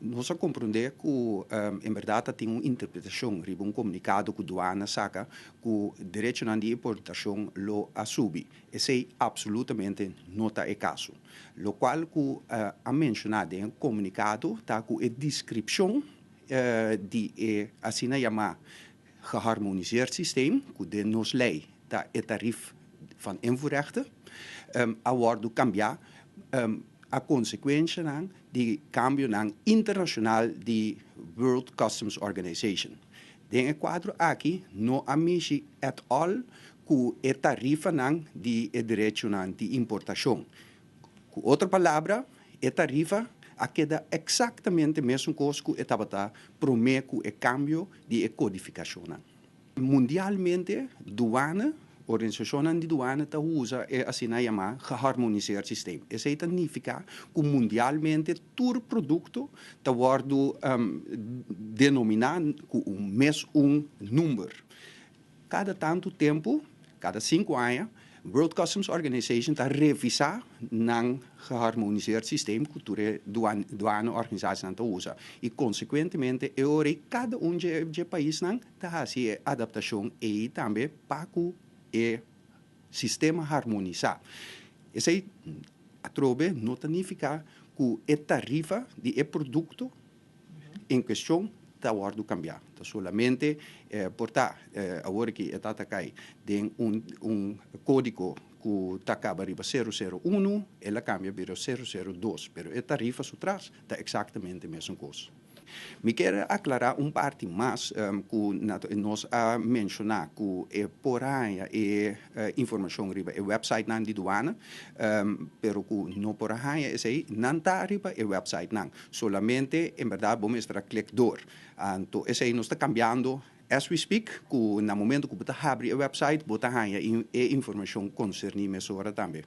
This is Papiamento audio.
Nos a komprondé ku en bèrdat tin un interpretashon riba un komunikado ku duana a saka ku derechonan di importashon lo a subi. Esei absolutamente no ta e kaso. Lokual ku a menshoná den e komunikado ta ku e deskripshon di e asina yamá geharmoniseerd systeem, ku den nos lei ta e tarief van invoerrechten, a wòrdu kambiá a konsekuenshanan di kambionan internashonal di World Customs Organization. Den e kuadro aki no a mishi at all ku e tarifanan di e derechonan di importashon. Ku otro palabra, e tarifa a keda eksaktamente mesun kos ku e tabata promé ku e kambio di e kodifikashonnan. Mundialmente, duana, organisashonnan di duana ta usa e asina yamá geharmoniseerd systeem. Esei ta nifiká ku mundialmente tur produkto ta wòrdu denominá ku un mes un number. Kada tantu tempu, kada sinku aña, World Customs Organization ta revisá nan geharmoniseerd systeem ku tur e duana organisasienan ta usa i konsekuentemente e ora ei kada un dje paisnan ta hasi e adaptashon ei tambe pa ku e sistema harmonisá. Esei atrobe no ta nifiká ku e tarifa di e produkto en kuestion ta wòrdu kambiá. Ta solamente por ta awor ki e ta kai den un kódigo ku ta kaba riba sero sero unu, el a kambia bira sero sero dos, pero e tarifa su tras ta eksaktamente mesun kos. Mi kier aklará un parti mas ku nos a menshoná ku e por haña e informashon riba e wèpsaitnan di duana, pero ku no por a haña esei, nan ta riba e wèpsaitnan. Solamente en bèrdat bo mester a klik dor. Anto esei nos ta kambiando as we speak, ku na momento ku bo ta habri e wèpsait bo ta haña e informashon konserní mesora tambe.